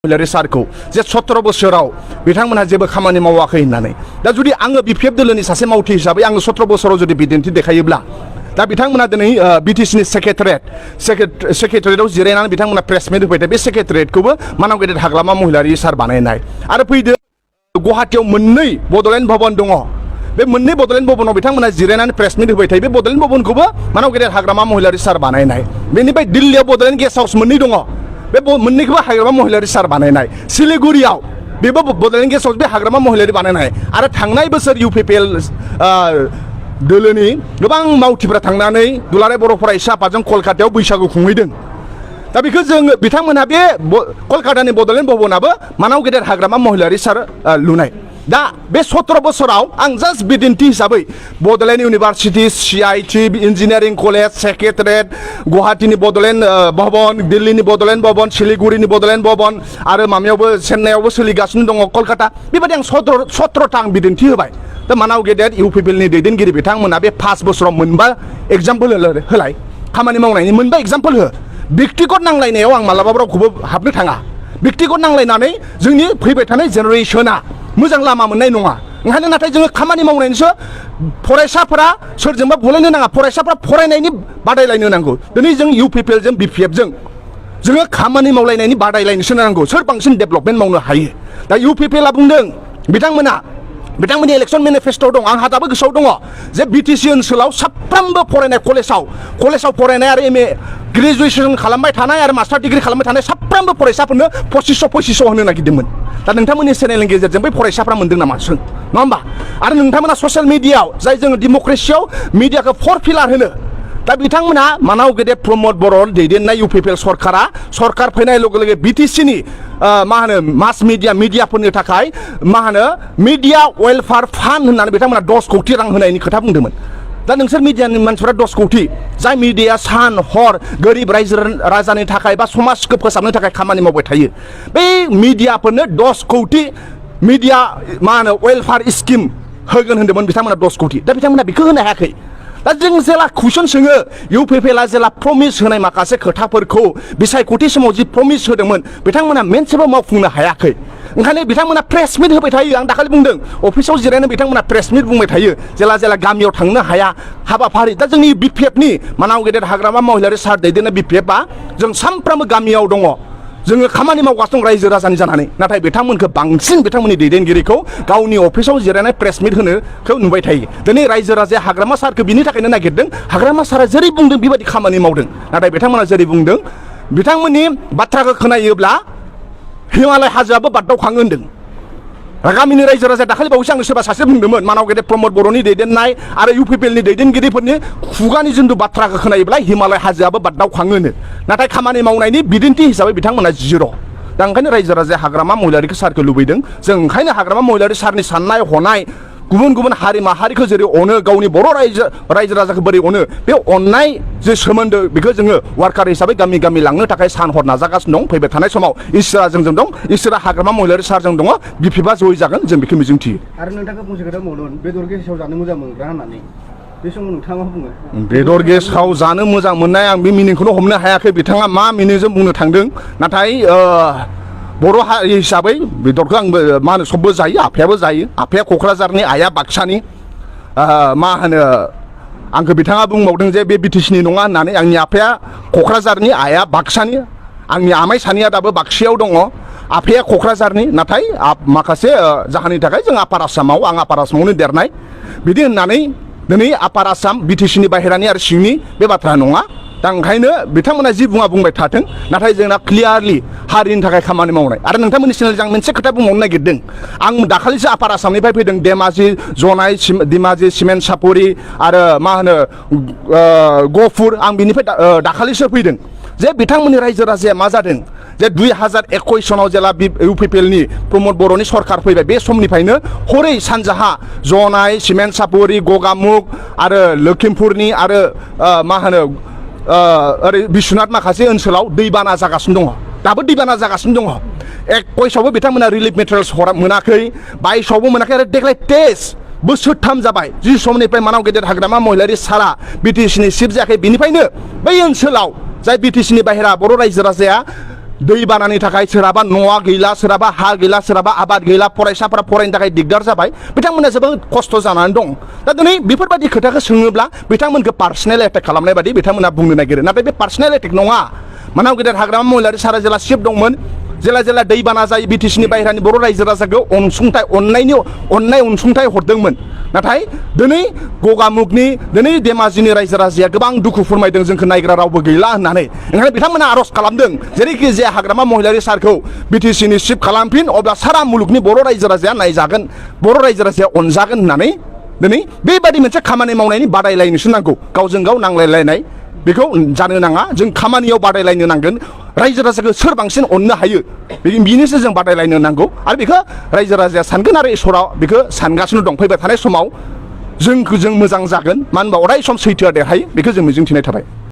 महिलारि सारखौ जे 17 बोसोराव बिथांमोनहा जेबो खामानि मावाखै होननानै दा जुदि आङो बिपिएफ दोलोनि सासे मावथि हिसाबै आङो 17 बोसोराव जुदि बिदिन्थि देखायोब्ला दा बिथांमोना दिनै बिटिसिनि सेक्रेटारियेटआव जिरायनानै बिथांमोना प्रेसमिट होबाय बे सेक्रेटारियेटखौबो मानाव गेदेर हाग्रामा महिलारि सार बानायनाय आरो फैदो गुवाहाटीयाव मोननै बड'लेण्ड भवन दङ बे मोननै बड'लेण्ड भवनाव बिथांमोना जिरायनानै प्रेसमिट होबाय थायो बे बड'लेण्ड भवनखौबो मानाव गेदेर हाग्रामा महिलारि सार बानायनाय बेनिफ्राय दिल्लीयाव बड'लेण्ड गेस्ट हाउस मोननै दङ बे मोननैखौबो हाग्रामा महिलारि सार बानायनाय सिलिगुरियाव बेबो बड'लेण्ड गेस्ट हाउस बे हाग्रामा महिलारि बानायनाय आरो थांनाय बोसोर इउपिपिएल दोलोनि गोबां मावथिफोरा थांनानै दुलाराय बर' फरायसा आफादजों कलकातायाव बैसागु खुंहैदों दा बेखौ जों बिथांमोनहा बे कलकातानि बड'लेण्ड भवनाबो मानाव गेदेर हाग्रामा महिलारि सार लुनाय दा बे 17 बोसोराव आं जास्ट बिदिन्थि हिसाबै Bodoland university CIT engineering college secretariat गुवाहाटीनि बड'लेण्ड भवन दिल्लीनि बड'लेण्ड भवन सिलिगुरिनि बड'लेण्ड भवन आरो माबायावबो चेन्नाइआवबो सोलिगासिनो दङ कलकाता बेबायदि आं 17था आं बिदिन्थि होबाय दा मानाव गेदेर इउपिपिएलनि दैदेनगिरि बिथांमोना बे 5 बोसोराव मोनबा एग्जाम्पल होलाय खामानि मावनायनि मोनबा एग्जाम्पल हो व्यक्तिगत नांलायनायाव आं मालाबाबो रावखौबो हाबनो थाङा व्यक्तिगत नांलायनानै जोंनि फैबाय थानाय जेनेरेसना मोजां लामा मोननाय नङा ओंखायनो नाथाय जोङो खामानि मावनायनिसो फरायसाफोरा सोरजोंबा बुलायनो नाङा फरायसाफोरा फरायनायनि बादायलायनो नांगौ दिनै जों इउपिपिएलजों बिपिएफजों जोङो खामानि मावलायनायनि बादायलायनोसो नांगौ सोर बांसिन डेभेलपमेन्ट मावनो हायो दा इउपिपिएलआ बुंदों बिथांमोननि इलेक्सन मेनिफेस्ट'आव दं आंहा दाबो गोसोआव दङ जे बिटिसि ओनसोलाव साफ्रोमबो फरायनाय कलेजाव फरायनाय आरो एमए ग्रेजुवेसन खालामबाय थानाय आरो मास्टार डिग्री खालामबाय थानाय साफ्रोमबो फरायसाफोरनो 2500 होनो नागिरदोंमोन दा नोंथांमोननि चेनेलनि गेजेरजों बै फरायसाफ्रा मोनदों नामा सों नङा होमबा आरो नोंथांमोना ससियेल मिडियाआव जाय जोङो डेम'क्रेसियाव मिडियाखौ 4 पिलार होनो दा बिथांमोना मानाव गेदेर प्रमद बर' दैदेननाय इउपिपिएल सरकार फैनाय लोगो लोगो बिटिसिनि मा होनो मास मिडियाफोरनि थाखाय मा होनो मिडिया वेलफेयार फान्ड होननानै बिथांमोना 10 कौटि रां होनायनि खोथा बुंदोंमोन दा नोंसोर मिडियानि मानसिफोरा 10 कौटि जाय मिडिया सान हर गोरिब रायजो राजानि थाखाय बा समाजखौ फोसाबनो थाखाय खामानि मावबाय थायो बै मिडियाफोरनो 10 कौटि मिडिया मा होनो वेलफेयार स्किम होगोन होनदोंमोन बिथांमोना 10 कौटि दा बिथांमोना बेखौ होनो हायाखै दा जों जेला कुइसन सोङो इउपिपिएलआ जेला प्रमिस होनाय माखासे खोथाफोरखौ बिसायख'थि समाव जि प्रमिस होदोंमोन बिथांमोना मोनसेबो मावफुंनो हायाखै ओंखायनो बिथांमोना प्रेस मिट होबाय थायो आं दाखालि बुंदों अफिसाव जिरायनो बिथांमोना प्रेस मिट बुंबाय थायो जेला गामियाव थांनो हाया हाबाफारि दा जोंनि बिपिएफनि मानाव गेदेर हाग्रामा महिलारि सार दैदेननाय बिपिएफआ जों सानफ्रामबो गामियाव दङ जोङो खामानि मावगासिनो दं रायजो राजानि जानानै नाथाय बिथांमोनखौ बांसिन बिथांमोननि दैदेनगिरिखौ गावनि अफिसाव जिरायनाय प्रेस मिट होनोखौ नुबाय थायो दिनै रायजो राजाया हाग्रामा सारखौ बिनि थाखायनो नागिरदों हाग्रामा सारा जेरै बुंदों बेबायदि खामानि मावदों नाथाय बिथांमोना जेरै बुंदों बिथांमोननि बाथ्राखौ खोनायोब्ला हिमालय हाजोआबो बाददावखाङो होनदों गामिनि रायजो राजाया दाखालि बावैसो आंनो सोरबा सासे बुंदोंमोन मानाव गेदेर प्रमद बर'नि दैदेननाय आरो इउपिपिएलनि दैदेनगिरिफोरनि खुगानि जिन्दु बाथ्राखौ खोनायोब्ला हिमालय हाजोआबो बाददावखाङो नाथाय खामानि मावनायनि बिदिन्थि हिसाबै बिथांमोना 0 दा ओंखायनो रायजो राजाया हाग्रामा महिलारि सारखौ लुबैदों जों ओंखायनो हाग्रामा महिलारि सारनि साननाय हनाय गुबुन हारि माहारिखौ जेरै अनो गावनि बर' रायजो राजाखौ बोरै अनो बे अननाय जे सोमोन्दो बेखौ जोङो वार्कार हिसाबै गामि लांनो थाखाय सान हर नाजागासिनो दं फैबाय थानाय समाव इसोरा जोंजों दं इसोरा हाग्रामा महिलारि सारजों दङ बिपिएफआ जयै जागोन जों बेखौ मिजिंथियो आरो नोंथांखौ फंसे खोथा बुंदोंमोन बेदर गेसाव जानो मोजां मोनग्रा होननानै बे समाव नोंथाङा मा बुङो बेदर गेसाव जानो मोजां मोननाय आं बे मिनिंखौनो हमनो हायाखै बिथाङा मा मिनिंजों बुंनो थांदों नाथाय बर' हारि हिसाबै बेदरखौ आंबो मा होनो सबबो जायो आफायाबो जायो आफाया क'क्राझारनि आइया बाक्सानि मा होनो आंखौ बिथाङा बुंबावदों जे बे बिटिसिनि नङा होननानै आंनि आफाया क'क्राझारनि आइया बाक्सानि आंनि आमाइ सानैया दाबो बाक्सायाव दङ आफाया क'क्राझारनि नाथाय माखासे जाहोननि थाखाय जों आपार आसामाव आं आपार आसामावनो देरनाय बिदि होननानै दिनै आपार आसाम बिटिसिनि बाहेरानि आरो सिंनि बे बाथ्रा नङा दा ओंखायनो बिथांमोना जि बुंबाय थाथों नाथाय जोंना क्लियारलि हारिनि थाखाय खामानि मावनाय आरो नोंथांमोननि चेनेलजों आं मोनसे खोथा बुंबावनो नागिरदों आं दाखालिसो आपार आसामनिफ्राय फैदों धेमाजि जनाय धेमाजि सिमेन्ट सापरि आरो मा होनो गहपुर आं बिनिफ्राय दाखालिसो फैदों जे बिथांमोननि रायजो राजाया मा जादों जे 2021 सनाव जेला इउपिपिएलनि प्रमद बर'नि सरकार फैबाय बे समनिफ्रायनो हरै सानजाहा जनाय सिमेन्ट सापरि गगामुख आरो लखिमपुरनि आरो मा होनो ओरै बिश्वनाथ माखासे ओनसोलाव दैबाना जागासिनो दङ दाबो दैबाना जागासिनो दङ 21आवबो बिथांमोना रिलिफ मेटेरियल्स मोनाखै 22आवबो मोनाखै आरो देग्लाय 23 बोसोरथाम जाबाय जि समनिफ्राय मानाव गेदेर हाग्रामा महिलारि सारा बिटिसिनि चिफ जायाखै बिनिफ्रायनो बै ओनसोलाव जाय बिटिसिनि बाहेरा बर' रायजो राजाया दैबानानि थाखाय सोरहाबा न'आ गैला सोरहाबा हा गैला सोरहाबा आबाद गैला फरायसाफोरा फरायनो थाखाय दिगदार जाबाय बिथांमोना जोबोद खस्थ' जानानै दं दा दिनै बेफोरबायदि खोथाखौ सोङोब्ला बिथांमोनखौ पार्सनेल एटेक खालामनाय बायदि बिथांमोना बुंनो नागिरो नाथाय बे पार्सनेल एटेक नङा मानाव गेदेर हाग्रामा महिलारि सारा जेला शिफ्ट दंमोन जेला जेला दैबाना जायो बिटिसिनि बाहेरानि बर' रायजो राजाखौ अननाय अनसुंथाइ हरदोंमोन नाथाय दिनै गगामुगनि दिनै धेमाजिनि रायजो राजाया गोबां दुखु फोरमायदों जोंखौ नायग्रा रावबो गैला होननानै ओंखायनो बिथांमोना आर'ज खालामदों जेरैखि जाया हाग्रामा महिलारि सारखौ बिटिसिनि शिफ्ट खालामफिन अब्ला सारा मुलुगनि बर' रायजो राजाया नायजागोन बर' रायजो राजाया अनजागोन होननानै दिनै बेबायदि मोनसे खामानि मावनायनि बादायलायनोसो नांगौ गावजों गाव नांलायलायनाय बेखौ जानो नाङा जों खामानियाव बादायलायनो नांगोन रायजो राजाखौ सोर बांसिन अननो हायो बिनिसो जों बादायलायनो नांगौ आरो बेखौ रायजो राजाया सानगोन आरो इसोरा बेखौ सानगासिनो दं फैबाय थानाय समाव जों मोजां जागोन मानो होनबा अराय सम सैथोआ देरहायो बेखौ जों मिजिंथिनाय थाबाय।